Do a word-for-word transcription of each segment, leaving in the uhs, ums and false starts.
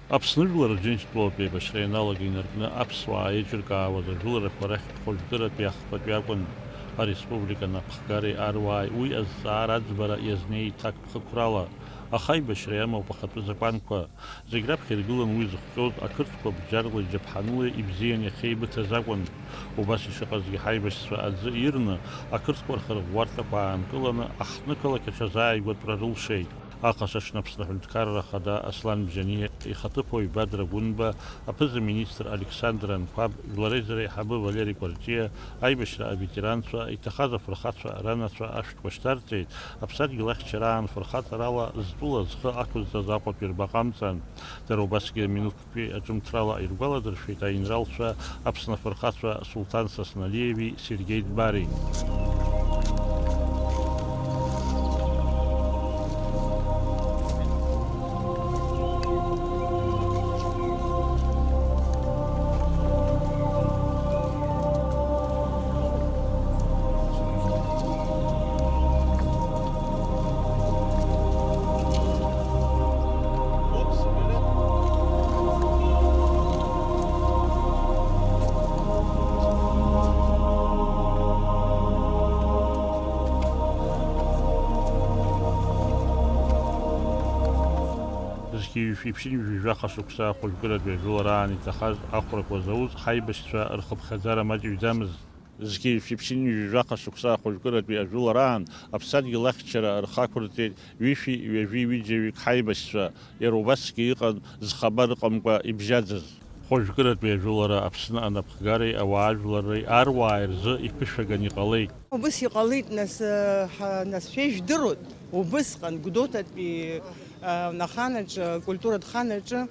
Аԥсны жәлар Џьынџьтәылатә еибашьра ианалага инаркны аԥсуаа еиҿыркаауаз ажәыларақәа рахьтә хәажәкыратәи ахԥатәи акәын. Ареспублика напхгареи аруааи уи азҵаара аӡбара иазнеит ҭакԥхықәрала, аха аибашьра иамоуп ахатәы закәанқәа. Зегь раԥхьа иргылан уи зыхҟьоз ақырҭқәа бџьарла иџьаԥҳанылеи ибзиан иахьеибыҭаз акәын. Убас ишыҟазгьы ҳаибашьцәа аӡы ирны, ақырҭқәа рхырӷәӷәарҭақәа аанкыланы, аҳҭнықалақь аҽазааигәатәра рылшеит. Аҟаша аҽны Аԥсны аҳәынҭқарра ахада Аслан Бжьаниа ихаҭыԥуаҩ Бадра Гәынба, аԥыза-министр Александр Анқәаб, жәлареизара аиҳабы Валери Кәарҷиа, аибашьра аветеранцәа, иҭахаз афырхацәа ранацәа ашәҭқәа шьҭарҵеит, аԥсадгьыл ахьчараан фырхаҵарала зтәыла зхы ақәызҵаз Аҟәатәи рбаҟа амҵан. Дара убасгьы минуҭ Аҿымҭрала иргәаладыршәеит аинралцәа, Аԥсны афырхацәа Сулҭан Сасналиеви Сергеи Дбари. Зқьи жәшәи ԥшьынҩажәи жәаха шықәса ахәажәкыратәи ажәылараан иҭахаз ахәрақәа зауз ҳаибашьцәа рхыԥхьаӡара маҷҩӡамызт. Зқьи жәшәи ԥшьынҩажәи жәаха шықәса ахәажәкыратәи ажәылараан аԥсадгьыл ахьчара рхы ақәырҵеит ҩышәи ҩажәи ҩыџьаҩык ҳаибашьцәа, иара убасгьы иҟан зхабар ыҟамкәа ибжьаӡыз. Хәажәкыратәи ажәылара Аԥсны анапхгареи ауаажәларреи аруааи рзы иԥышәаган иҟалеит. Убыс иҟалеит, нас, ҳа-, нас шәа ижәдыруеит, убысҟан Гәдоуҭатәи, а, аханаҿы, акультуратә ханаҿы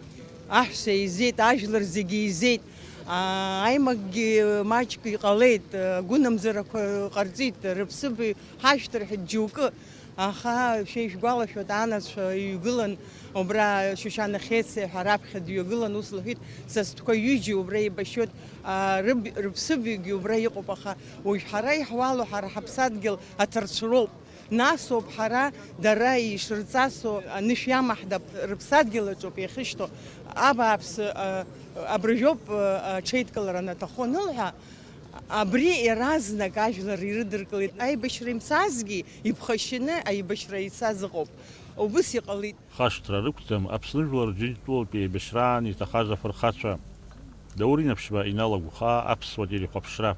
аҳәса еизеит, ажәлар зегьы еизеит. А, аимакгьы маҷк иҟалеит, агәынамӡарақәа ҟарҵеит, рыԥсыбаҩ ҳашәҭ рҳәеит џьоукы. Аха шәа ишәгәалашәоит, анацәа иҩгылан, убра Шьушьана Хециа ҳәа раԥхьа дҩагылан, ус лҳәеит, са стәқәа ҩыџьа убра еибашьуеит, а, рыб-, рыԥсыбаҩгьы убра иҟоуп, аха уажә ҳара иҳуало, ҳара ҳаԥсадгьыл аҭарцәроуп. Насоуп ҳара дара ишырҵасу анышә иамаҳдап, рыԥсадгьыл аҿоуп иахьышьҭоу. Абааԥсы, а, абыржәоуп, а, аҽеидкылара анаҭаху анылҳәа, абри иаразнак ажәлар ирыдыркылеит. Аибашьра имцазгьы иԥхашьаны аибашьра ицаз ыҟоуп. Убыс иҟалеит. Хашҭра рықәӡам Аԥсны жәлар Џьынџьтәылатәи еибашьраан иҭахаз афырхацәа. Даур Инаԥшьба, Инал Агәхаа, Аԥсуа телехәаԥшра.